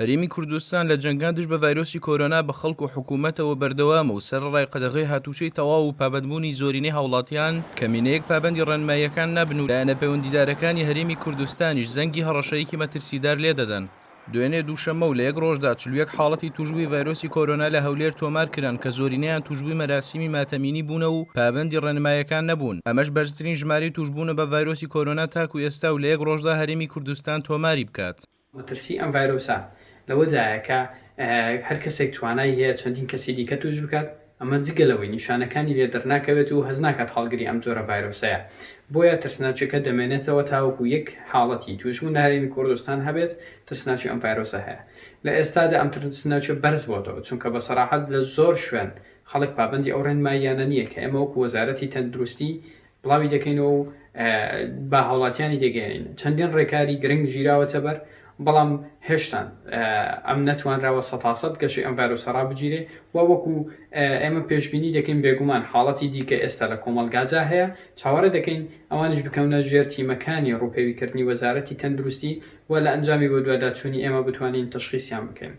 هەرێمی کوردستان لە جەنگان دژ بە ڤایرۆسی کۆرۆنا بە خەڵک و حکوومەتەوە بەردەوامە و سەرەڕای قەدەغەی هاتووچۆی تەواو و پابەندبوونی زۆرینەی هاوڵاتیان، کەمینەیەک پابەندی ڕێنماییەکان نابن و لایەنە پەیوەندیدارەکانی هەرێمی کوردستانیش زەنگی هەڕەشەیەکی مەترسیدار لێدەدەن. دوێنێ دووشەممە و لە یەک ڕۆژدا 41 حاڵەتی تووشبووی ڤایرۆسی کۆرۆنا لە هەولێر تۆمار کران کە زۆرینەیان تووشبووی مەراسیمی ماتەمینی بوونە و پابەندی ڕێنماییەکان نەبوون، ئەمەش بەرزترین ژمارەی تووشبوونە بە ڤایرۆسی کۆرۆنا تاکو ئێستا و لە یەک ڕۆژدا هەرێمی کوردستان تۆماری بکات. مەترسی ئەم ڤایرۆسە لەوەدایە کە هەر کەسێک توانای هەیە چەندین کەسی دیکە توش بکات، ئەمە جگە لەوەی نیشانەکانی لێ دەرناکەوێت و هەست ناکات هەڵگری ئەم جۆرە ڤایرۆسەیە، بۆیە ترسناکیەکە دەمێنێتەوە تاوەکو یەک حاڵەتی توشبوون لە هەرێمی کوردستان هەبێت ترسناکی ئەم ڤایرۆسە هەیە. لە ئێستادا ئەم ترسناکیە بەرز بۆتەوە چونکە بە سەراحەت لە زۆر شوێن خەڵک پابەندی ئەو ڕێنماییانە نییە کە ئێمە وەکو وەزارەتی تەندروستی بڵاوی دەکەینەوە و بە هاوڵاتیانی دەگەیەنین. چەندین ڕێکاری گرنگ گیراوەتە بەر، بەڵام هێشتان ئەم نەتوانراوە سەتاسەد گەشەی ئەم ڤایرۆسە ڕابگیرێ و وەکو ئێمە پێشبینی دەکەین بێگومان حاڵەتی دیکە ئێستا لە کۆمەڵگادا هەیە، چاوەڕێ دەکەین ئەوانیش بکەونە ژێر تیمەکانی ڕووپێویکردنی وەزارەتی تەندروستی و لە ئەنجامی بەدواداچوونی ئێمە بتوانین تەشخیسیان بکەین.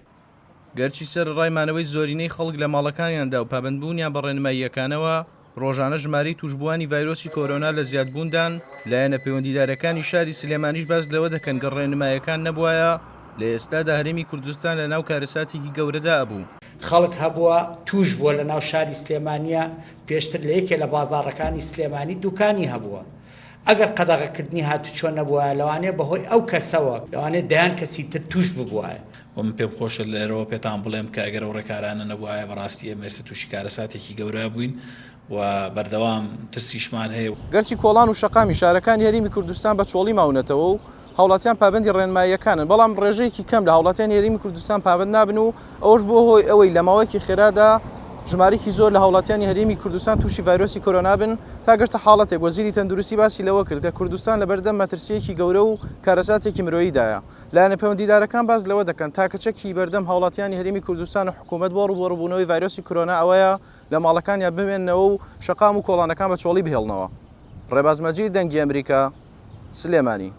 گەرچی سەرەڕای مانەوەی زۆرینەی خەڵک لە ماڵەکانیاندا و پابەندبوونیان بە ڕێنماییەکانەوە، ڕۆژانە ژمارەی تووشبووانی ڤایرۆسی کۆرۆنا لە زیادبووندان، لایەنە پەیوەندیدارەکانی شاری سلێمانیش باس لەوە دەکەن گەر ڕێنمایەکان نەبوایە، لە ئێستادا هەرێمی کوردستان لەناو کارەساتێکی گەورەدا ئەبوو. خەڵک هەبووە تووش بووە لەناو شاری سلێمانییە، پێشتر لە یەکێ لە بازاڕەکانی سلێمانی دوکانی هەبووە، ئەگەر قەدەغەکردنی هاتوچۆ نەبوایە لەوانەیە بەهۆی ئەو کەسەوە لەوانەیە دەیان کەسی تر توش ببوایە. وە من پێم خۆشە لێرەوە پێتان بڵێم کە ئەگەر ئەو ڕێکارانە نەبوایە بەڕاستی ئێمە ئێستا تووشی کارەساتێکی گەورە بووین و بەردەوام ترسیشمان هەیە. گەرچی کۆڵان و شەقامی شارەکانی هەرێمی کوردستان بە چۆڵی ماونەتەوە و هاوڵاتیان پابەندی ڕێنماییەکانن، بەڵام ڕێژەیەکی کەم لە هاوڵاتیانی هەرێمی کوردستان پابەند نابن و ئەوەش بووە هۆی ئەوەی لە ماوەیەکی خێرادا ژمارەیەکی زۆر لە هاوڵاتیانی هەرێمی کوردستان تووشی ڤایرۆسی کۆرۆنا بن، تا گەشتە حاڵەتێک وەزیری تەندروستی باسی لەوە کرد کە کوردستان لەبەردەم مەترسییەکی گەورە و کارەساتێکی مرۆییدایە. لایەنە پەیوەندیدارەکان باس لەوە دەکەن تاکە چەکی بەردەم هاوڵاتیانی هەرێمی کوردستان و حکوومەت بۆ ڕووبەڕووبوونەوەی ڤایرۆسی کۆرۆنا ئەوەیە لە ماڵەکانیان بمێننەوە و شەقام و کۆڵانەکان بە چۆڵی بهێڵنەوە. ڕێباز مەجید، دەنگی ئەمریکا، سلێمانی.